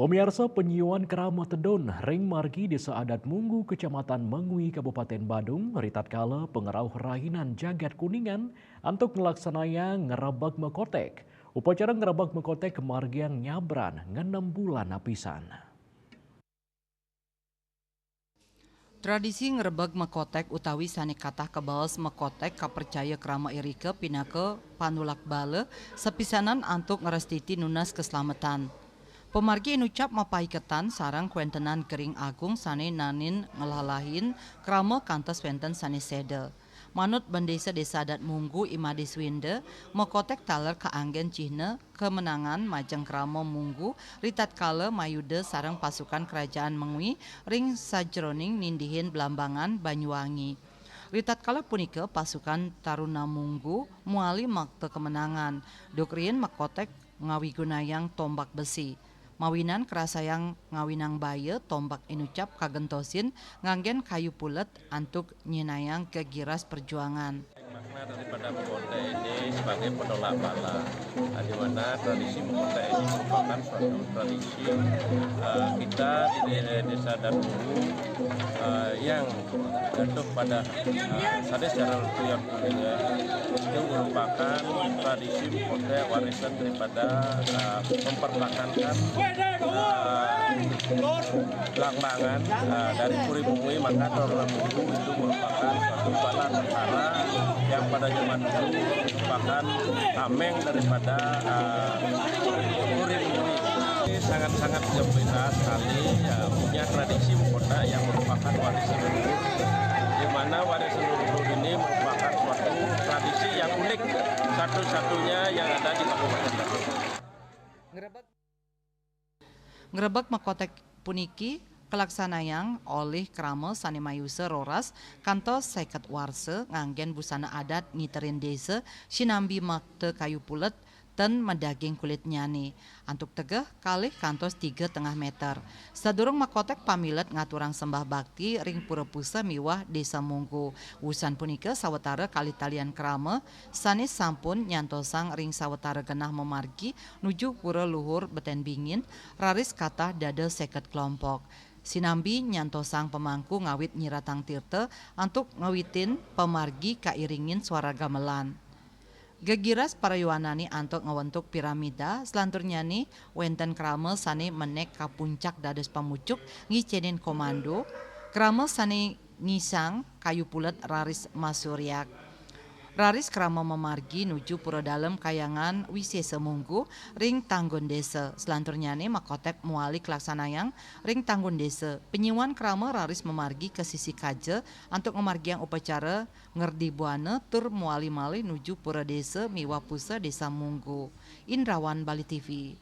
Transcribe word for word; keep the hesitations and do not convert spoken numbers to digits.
Pemirsa, penyiuan krama tedun ring margi Desa Adat Munggu, Kecamatan Mengwi, Kabupaten Badung, ritatkala pangrauh rahinan jagat Kuningan antuk nglaksanayang ngrebeg makotek. Upacara ngrebeg makotek kamargiang nyabran ngenem bulan apisan. Tradisi ngrebeg makotek utawi sane katah kabaos makotek kapercaya krama irika pinaka panulak bala sapisanan antuk ngrastiti nunas kaslametan. Pamargi inucap mapaiketan sareng kawentenan Gering Agung sane nanin nglalahin krama kantos wenten sane seda. Manut Bendesa Desa Adat Munggu, I Made Swinda, makotek taler kaanggen cihna kamenangan majeng krama Munggu ritatkala mayuda sareng pasukan Kerajaan Mengwi ring sajroning nindihin Blambangan Banyuwangi. Ritatkala punika, pasukan Taruna Munggu mawali makta kamenangan, duk riin makotek ngawigunayang tombak besi. Mawinan karasayang ngawinang baya, tombak inucap kagentosin nganggen kayu pulet antuk nyihnayang gegiras perjuangan. Makna daripada makotek ini sebagai penolak bala, di mana tradisi makotek ini merupakan suatu tradisi, eh, kita di de-, Desa Adat Munggu, eh, yang jatuh pada, eh, sane secara Leon Kuningan, itu merupakan tradisi makotek warisan daripada, eh, mempertahankan, eh, Blambangan, eh, dari Puri Mungwi, maka Taruna Munggu itu merupakan suatu bala tentara yang pada zaman dulu merupakan tameng daripada, eh, Puri Mungwi. Ini sangat-sangat gembira sekali, ya, punya tradisi makotek yang merupakan warisan leluhur, di mana warisan leluhur ini merupakan suatu tradisi yang unik, satu-satunya yang ada di Kabupaten Badung. Ngrebeg makotek puniki kalaksanayang olih krama sane mayusa roras kantos seket warsa, nganggen busana adat ngiterin desa sinambi makta kayu pulet ten madaging kulitnyane, antuk tegeh kalih kantos tiga tengah meter. Sadurung makotek, pamilet ngaturang sembah bakti ring Pura Pusa miwah Desa Munggu. Wusan punika sawatara kalih talian krama sane sampun nyantosang ring sawatara genah mamargi nuju Pura Luhur Beten Bingin, raris katah dados seket kelompok. Sinambi nyantosang pamangku ngawit nyiratang tirta antuk ngawitin pamargi kairingin swara gamelan. Gegiras parayuanane antuk ngwentuk piramida, salanturnyane wenten krama sane menek ka puncak dados pamucuk ngicenin komando, krama sane ngisang kayu pulet raris masuryak. Raris krama mamargi nuju Pura Dalem Kayangan Wisesa Munggu ring Tanggun Desa. Salanturnyane makotek mawali kalaksanayang ring Tanggun Desa. Panyiuan krama raris mamargi ka sisi kaja antuk ngamargiang upacara ngerdi buana tur mawali malih nuju Pura Desa miwah Pusa Desa Munggu. Indrawan, Bali T V.